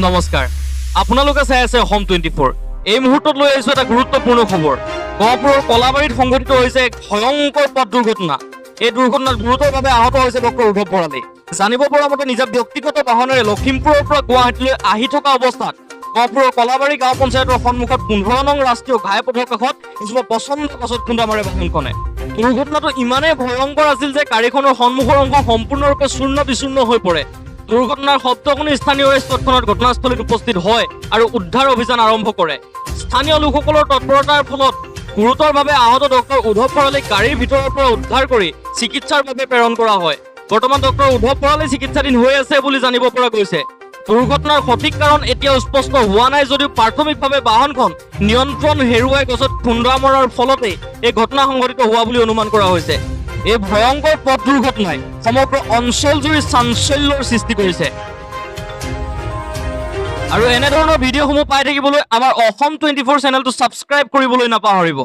নমস্কাৰ, আপোনালোকে চাই আছে অসম 24। এই মুহূৰ্তত লৈ আহিছো এটা গুৰুত্বপূৰ্ণ খবৰ। গহপুৰৰ কলাবাৰীত সংঘটিত হৈছে এক ভয়ংকৰ পথ দুৰ্ঘটনা। এই দুৰ্ঘটনাত গুৰুতৰভাৱে আহত হৈছে ডক্টৰ উদ্ধৱ ভৰালী। জানিব পৰা মতে, নিজা ব্যক্তিগত বাহনেৰে লখিমপুৰৰ পৰা গুৱাহাটীলৈ আহি থকা অৱস্থাত গহপুৰৰ কলাবাৰী গাঁও পঞ্চায়তৰ সন্মুখত 15 নং ৰাষ্ট্ৰীয় ঘাইপথৰ কাষত এজোপা প্ৰচণ্ড গছত খুন্দা মাৰে বাহনখনে। দুৰ্ঘটনাটো ইমানেই ভয়ংকৰ আছিল যে গাড়ীখনৰ সন্মুখৰ অংশ সম্পূৰ্ণৰূপে চূৰ্ণ বিচূৰ্ণ হৈ পৰে। দুৰ্ঘটনাৰ শব্দ শুনি স্থানীয় ৰাইজ তৎক্ষণাত ঘটনাস্থলীত উপস্থিত হয় আৰু উদ্ধাৰ অভিযান আৰম্ভ কৰে। স্থানীয় লোকসকলৰ তৎপৰতাৰ ফলত গুৰুতৰভাৱে আহত ডক্টৰ উদ্ধৱ ভৰালীক গাড়ীৰ ভিতৰৰ পৰা উদ্ধাৰ কৰি চিকিৎসাৰ বাবে প্ৰেৰণ কৰা হয়। বৰ্তমান ডক্টৰ উদ্ধৱ ভৰালী চিকিৎসাধীন হৈ আছে বুলি জানিব পৰা গৈছে। দুৰ্ঘটনাৰ সঠিক কাৰণ এতিয়াও স্পষ্ট হোৱা নাই যদিও প্ৰাথমিকভাৱে বাহনখন নিয়ন্ত্ৰণ হেৰুৱাই গছত খুন্দা মৰাৰ ফলতেই এই ঘটনা সংঘটিত হোৱা বুলি অনুমান কৰা হৈছে। এই ভয়ংকৰ পথ দুৰ্ঘটনাই সমগ্ৰ অঞ্চলজুৰি চাঞ্চল্যৰ সৃষ্টি কৰিছে আৰু এনেধৰণৰ ভিডিঅ'সমূহ পাই থাকিবলৈ আমাৰ অসম 24 চেনেলটো ছাবস্ক্ৰাইব কৰিবলৈ নাপাহৰিব।